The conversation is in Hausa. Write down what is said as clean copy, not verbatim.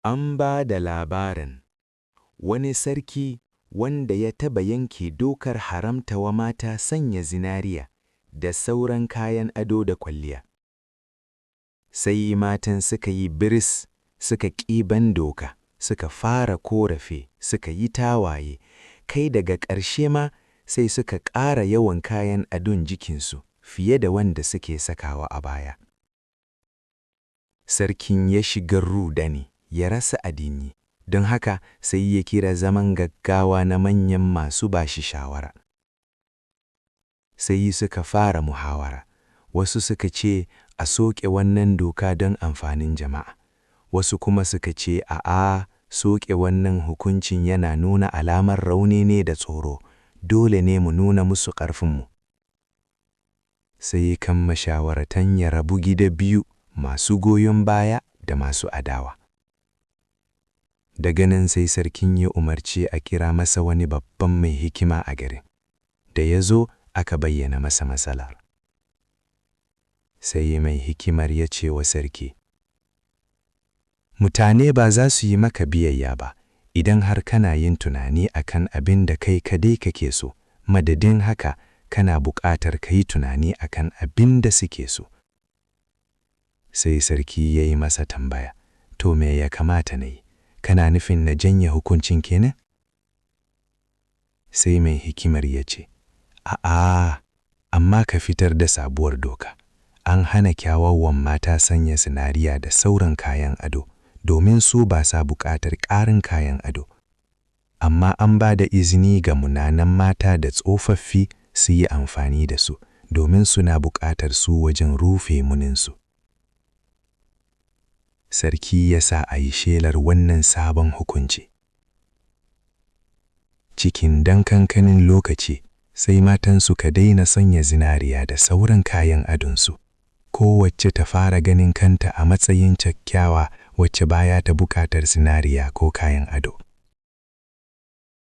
An ba da labarin wani sarki wanda ya taɓa yanke dokar haramtawa mata sanya zinariya da sauran kayan ado da kwalliya. Sai matan suka yi biris, suka ƙi bin doka, suka fara ƙorafi, suka yi tawaye, kai daga ƙarshe ma sai suka ƙara yawan kayan adon jikinsu fiye da wanda suke sakawa a baya. Sarkin ya shiga ruɗani, ya rasa abin yi, don haka sai ya kira zaman gaggawa na manyan masu bashi shawara. Sai suka fara muhawara, wasu suka ce a soke wannan doka don amfanin jama'a, wasu kuma suka ce a'a, soke wannan hukuncin yana nuna alamar rauni ne da tsoro, dole ne mu nuna musu ƙarfinmu. Sai kan mashawartan ya rabu gida biyu, masu goyon baya da masu adawa. Daga nan sai sarkin ya umarci a kira masa wani babban mai hikima a garin. Da ya zo, aka bayyana masa matsalar. Sai mai hikimar ya ce wa sarki, "Mutane ba za su yi maka biyayya ba idan har kana yin tunani akan abin da kai kadai kake so, madadin haka kana buƙatar ka yi tunani akan abin da suke so." Sai sarki ya yi masa tambaya, "To, me ya kamata na yi? Kana nufin na janye hukuncin kenan?" Sai mai hikimar ya ce, "A'a, amma ka fitar da sabuwar doka. An hana kyawawan mata sanya zinariya da sauran kayan ado, domin su ba sa buƙatar ƙarin kayan ado. Amma an ba da izini ga munanan mata da tsofaffi su yi amfani da su, domin suna buƙatar su wajen rufe muninsu." Sarki ya sa a yi shelar wannan sabon hukunci. Cikin dan kankanin lokaci, sai matan suka daina sanya zinariya da sauran kayan adonsu. Kowacce ta fara ganin kanta a matsayin kyakkyawa wacce baya ta buƙatar zinariya ko kayan ado.